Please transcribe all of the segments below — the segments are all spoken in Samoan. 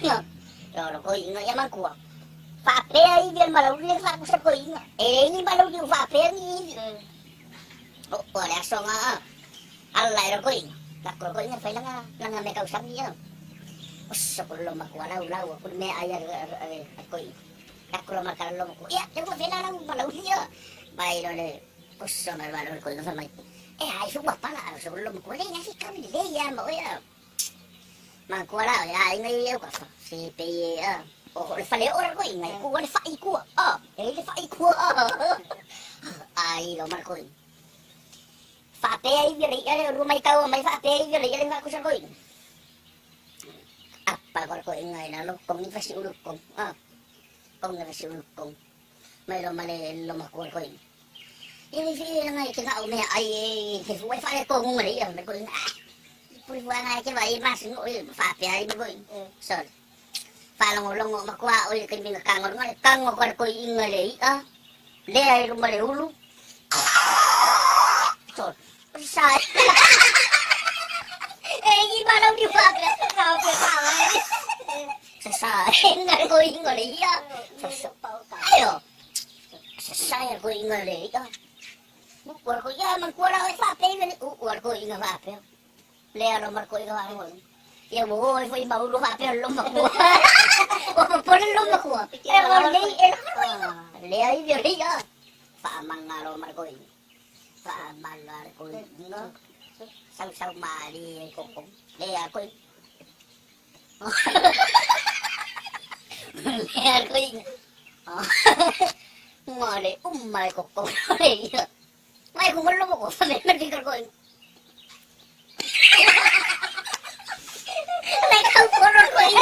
inga. Lo ko inga ya makua. Faapea ivi o le malauli le faakusa ko inga. E leai ni malauli o faapea ni ivi. O o le aso nga alla e ko inga. La ko ko inga fai langa langa me kausami ya. Oso ko lo makua lau lau ko me ai a ko inga. La ko lo makala lo makua. Ya, le ko fela lau malauli ya. Bai lo le oso ma lo ko inga mai. E ai su pala so lo makua le nga si kami le ya mo ya. Makua la ya inga i ka fa. Si pe ya. O le fale ora ko inga ku le fa i ku. Ah, e le fa i ku. Ai lo mar ko. Fa pe ai vi le le ru mai kau mai fa pe ai vi le le fa ku sa ko. Apa ko ko inga ina lo kong ni fa si ulu kong. Ah. Kong ni fa si ulu kong. Mai lo male lo ma ko ko. Ini fi nga ke nga o me ai ke fu fa le kong ngari ya me ko inga. Puri fu nga ke vai mas ngo fa pe ai me ko. So faalogologo makua o i le taimi na kago le kago ko le koiʻiga le iʻa lea i luma le ulu so sa e i malau ni faapea sasaega le koiʻiga le iʻa aio sasae le koiʻiga le iʻa ua le koiʻiga manakua la oe faapea i ua le koiʻiga faapea lea lo ma koiʻiga faalogologo ia ua o ai foi maulu faapea lo makua ua popole lo makua e o lei e lea i le iʻa faamaga lo ma le koiʻiga faamaga le koiʻiga sausau malie koko lea koiʻiga lea koiʻiga ngale uma le koko le ia mai ko ngolo mo ko fa me me ko Lại không có nó coi.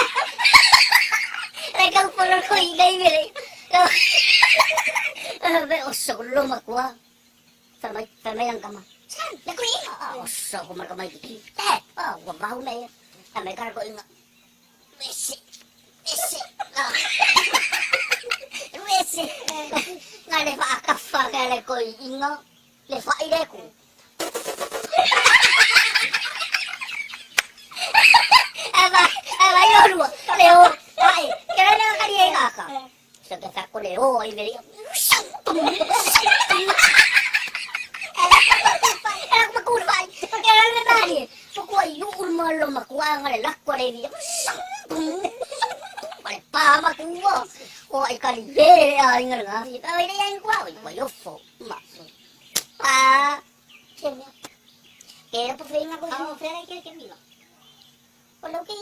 Lại không có nó coi đây về. Be oso ko lo makua. Fa mai lang kama. San, la ko inga. Oso ko mar kamai ki. Eh, ah, wa bau me. Ta mai kar ko inga. Wese. Wese. Wese. Nga le fa akafa ka le ko inga. Le fa ile ku. Ava, ava yo le o, ai, ke le ka ni ka ka. So ke fa ko le o ai le. Era kuma ku vai. Ke le mali. So ko ai yu ma lo ma ku nga le la ko le ni. Ai pa ma ku o ai ka li le ai nga nga. Ai le ai ku ai ko yo fo. Ma. Ah. Ke pa fe nga ko. Ah, o fera ke ke mila. O lo ke.